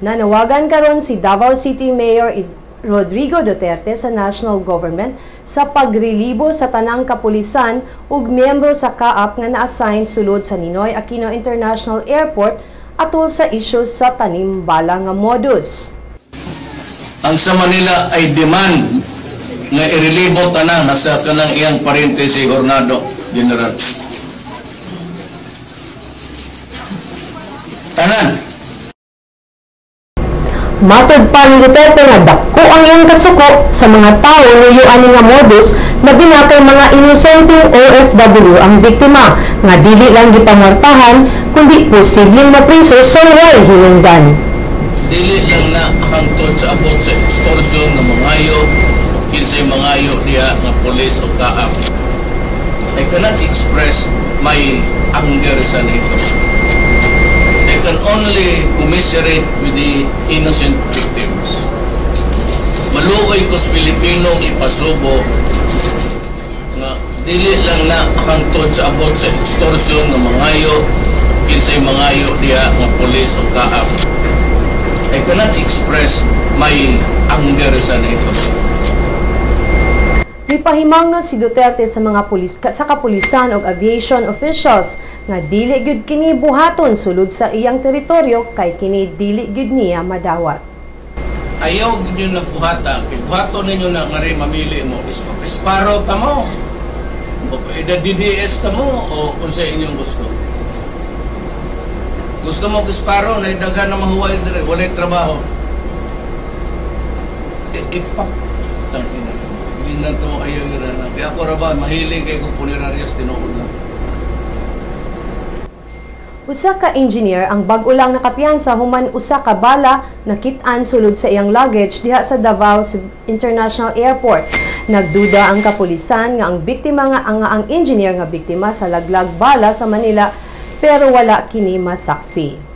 Nanawagan karon si Davao City Mayor Rodrigo Duterte sa national government sa pagrelibo sa tanang kapulisan ug miyembro sa CAAP nga na-assign sulod sa Ninoy Aquino International Airport atol sa isyu sa tanim bala nga modus. Ang sa Manila ay demand nga irelibo tanan sa kanang iyang parente si Hornado General. Tanan. Matod pa ni Duterte nga dako ang iyang kasuko sa mga tawo nuyo ani nga modus, labi na kay mga inosenteng OFW ang biktima nga dili lang gipamartahan kundi posibleng mapriso sa way hinungdan. Dili lang na hangtod sa abot sa extortion nga mangayo kinsay mangayo diha nga pulis o CAAP. I cannot express my anger sa nito. I can only commiserate with the innocent victims. Maluoy ko sa Pilipino ipasubo nga dili lang na hangtod sa abot sa extortion nga mangayo kinsay mangayo diha nga pulis o CAAP. I cannot express my anger sa nito. Mipahimangno si Duterte sa mga pulis sa kapulisan og aviation officials nga dili gyud kini buhaton sulod sa iyang teritoryo kay kini dili gyud niya madawat. Ayaw gyud nyo nagbuhata, kay buhaton ninyo na nga rin mamili mo, isparo ta mo, o DDS ta mo, o kung sa inyong gusto. Gusto mo isparo, na daghan na mahuway dire, walay trabaho. Ipap, tangina. Hindi na to ayaw yun na. Kaya ako ra ba, mahilig kay kong punerarias, tinuod lang. Usa ka engineer ang bag-o lang nakapiyansa human usa ka bala nakit-an sulod sa iyang luggage diha sa Davao International Airport. Nagduda ang kapulisan nga ang biktima nga ang engineer nga biktima sa laglag bala sa Manila, pero wala kini masakpi.